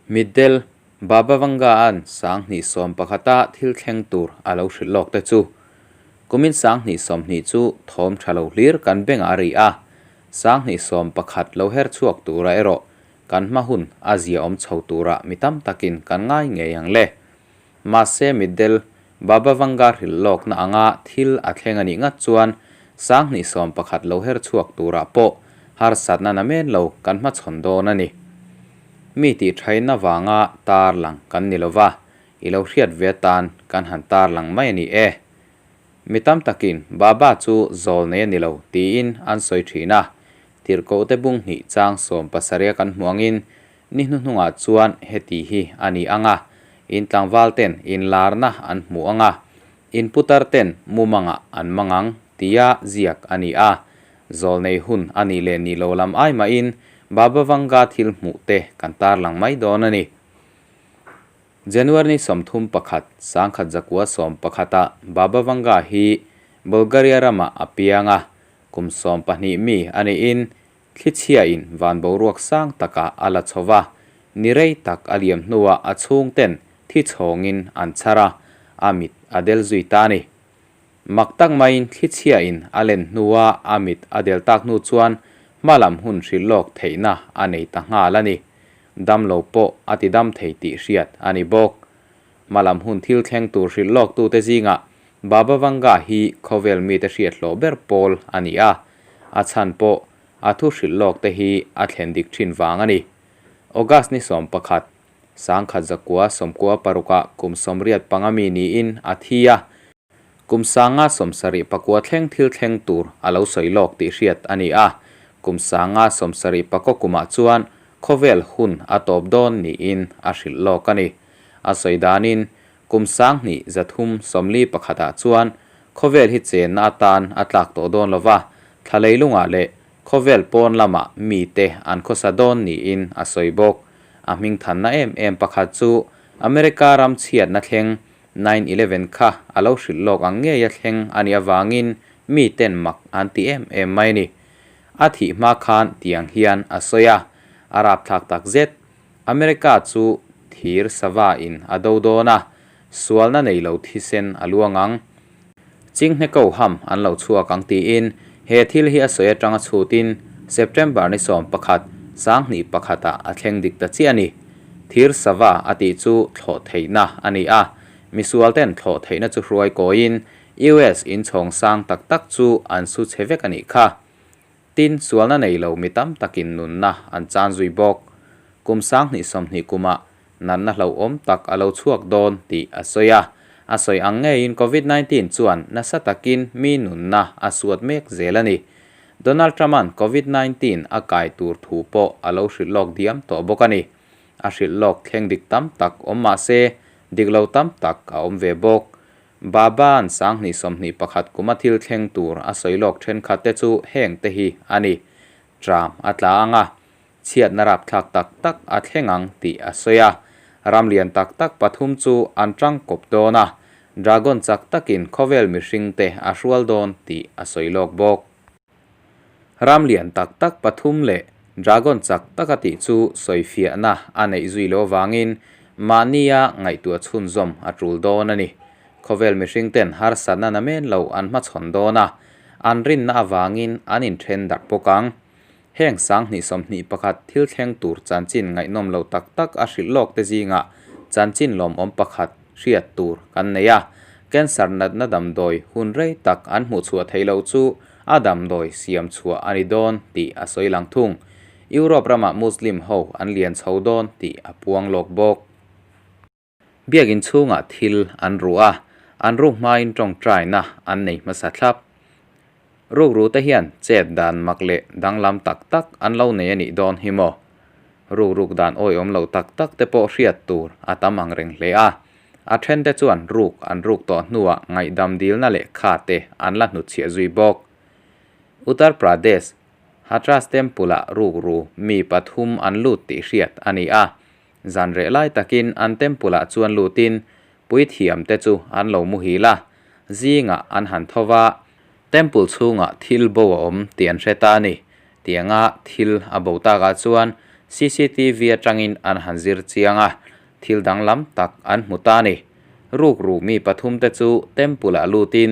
Mitdel, Baba Vanga-a'n 2011-a thil thleng tur a lo hrilh lawk te chu. Kumin 2020 chu thawm tha lo hlir kan bengah a ri a, 2021 lo her chhuak tura erawh kan hma hun a zia awm chho turah mi tam takin kan ngai ngei ang le. Mahse Mitdel, Baba Vanga hrilh lawkna anga thil a thleng a nih ngat chuan 2021 lo her chhuak turah pawh harsatna namen lo kan hmachhawn dawn a ni. Mi tih thaina vanga tar lang kan ni lova, i lo hriat ve atan kan han tar lang mai a ni e. Mi tam takin Baba chu zawl nei a ni lo tiin an sawi thin a, tirhkohte bung hnih chang 70 a kan hmuh angin ni hnuhnungah chuan heti hi a ni ang a, in tlangval ten inlarna an hmu ang a, in putar ten mumangah an mang ang tia ziak a ni a. Zawlnei hun a nih leh nih lo lam ai mahin Baba Vanga thil hmuh te kan tarlang mai dawn a ni. January ni 31, 1911 ah Baba Vanga hi Bulgaria ramah a piang a, kum 12 mi a niin thlichhiain van boruak sang takah a la chho va, ni rei tak a liam hnuah a chhungten thi chhawngin an chhar a, a mit a del zui ta a ni. Mak tak maiin thlichhiain a len hnua a mit a del tak hnu chuan hmalam hun hrilh lawk theihna a nei ta nghal a ni. Damlo pawh a ti dam thei tih hriat a ni bawk. Hmalam hun thil thleng tur hrilh lawktute zingah Baba Vanga hi khawvel mite hriat hlawh ber pawl a ni a, a chhan pawh a thu hrilh lawkte hi a thlen dik thin vang a ni. August ni 11, 1996 kum 85 mi niin a thi a, kum 1974 thleng thil thleng tur a lo sawi lawk tih hriat a ni a, kum 1974 kumah chuan khawvel hun a tawp dawn niin a hrilh lawk a ni. A sawi danin kum 2331 chuan khawvel hi chenna atan a tlak tawh dawn lova, thla leilungah leh Khawvel pawn lamah mite an khawsa dawn niin a sawi bawk. A hming thanna em em pakhat chu America ram chhiatna thleng 9/11 kha a lo hrilh lawk ang ngeia thleng a nih avangin miten mak an ti em em mai a ni. A thih hma khan tiang hian a sawi a, a rapthlak tak zet. America chu thir sava in a do dawn a, sualna nei lo thisen a luang ang. Chinghne ko ham an lo chhuak ang tiin he thil hi a sawi atanga chhutin September ni 11, 2001 ah a thleng dik ta chiah a ni. Thir sava a tih chu thlawh theihna a ni a, misual ten thlawh theihna chu hruai kawiin US inchhawng sang tak tak chu an su chhe vek a nih kha. Tin, sualna nei lo mi tam takin nunna an chan zui bawk. Kum 2020 kumah natna hlauhawm tak a lo chhuak dawn tih a sawi a. A sawi ang ngeiin Covid 19 chuan nasa takin mi nunna a suat mek zel a ni. Donald Trump-a'n Covid 19 a kai tur thu pawh a lo hrilh lawk diam tawh bawk a ni. A hrilh lawk thleng dik tam tak awm mah se, dik lo tam tak a awm ve bawk. Baba-a'n 2021 kuma thil thleng tur a sawi lawk thenkhat te chu heng te hi a ni. Trump a tla ang a, chhiatna rapthlak tak tak a thleng ang tih a sawi a. Ram lian tak tak pathum chu an tangkawp dawn a, dragon chak takin khawvel mihring te a hrual dawn tih a sawi lawk bawk. Ram lian tak tak pathum leh dragon chak taka tih chu sawifiahna a neih zui lo avangin mahnia ngaihtuah chhunzawm a tul dawn a ni. Khawvel mihring ten harsatna namen lo an hmachhawn dawn a, an rinna avangin an inthen darh bawk ang. Heng 2021 thil thleng tur chanchin ngaihnawm lo tak tak a hrilh lawk te zingah chanchin lawmawm pakhat hriat tur kan nei a. Cancer natna damdawi hun rei tak an hmuh chhuah theih loh chu a damdawi siam chhuah a ni dawn tih a sawi lang thung. Europe ramah Muslim ho an lian chho dawn tih a puang lawk bawk. Biakin chhungah thil an ruh a, an ruk hmain tawngtaina an nei hmasa thlap. Rukru te hian chet dan mak leh danglam tak tak an lo nei a nih dawn hi maw? Rukruk dan awihawm lo tak tak te pawh hriat tur a tam ang reng hle a. A then te chuan ruk an ruk tawh hnuah ngaihdam dilna leh kha te an la hnutchhiah zui bawk. Uttar Pradesh, Hathras Temple-ah rukru mi pathum an lut tih hriat a ni a. Zan reh lai takin an temple-ah chuan lutin puithiam te chu an lo muhil a, zingah an han tho va, temple chhungah thil bo a awm tih an hre ta a ni. Tianga thil a bo takah chuan cctv atangin an han zir chiang a, thil danglam tak an hmu ta a ni. Rukru mi pathumte chu temple ah lutin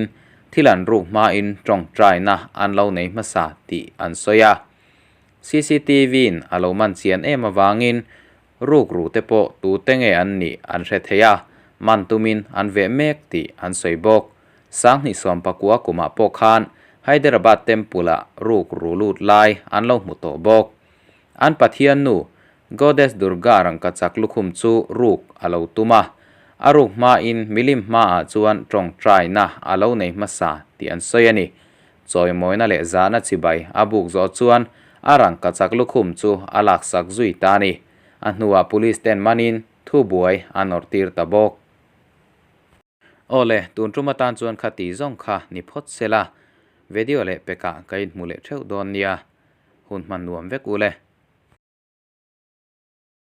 thil an ruk hmain tawngtaina an lo nei hmasa tih an sawi a. Cctv in a lo man chian em avangin rukru te pawh tute nge an nih an hre thei a, man tumin an veh mek tih an sawi bawk. Sanghnih sawmpakua kumah pawh khan Hyderabad Temple ah rukru lut lai an lo hmu tawh bawk. An Pathian nu, Goddess Durga rangkachak lukhum chu ruk a lo tum a, a ruk hmain milim hmaah chuan tawngtaina a lo nei hmasa tih an sawi a ni. Chawimawina leh zahna chibai a buk zawh chuan a rangkachak lukhum chu a laksak zui ta a ni. A hnuah police ten manin thubuai a nawrhtir ta bawk. Aw le, tun tum atan chuan kha ti zawng kha ni phawt se la, video leh pekah ka inhmu leh theuh dawn nia. Hun hman nuam vek u le.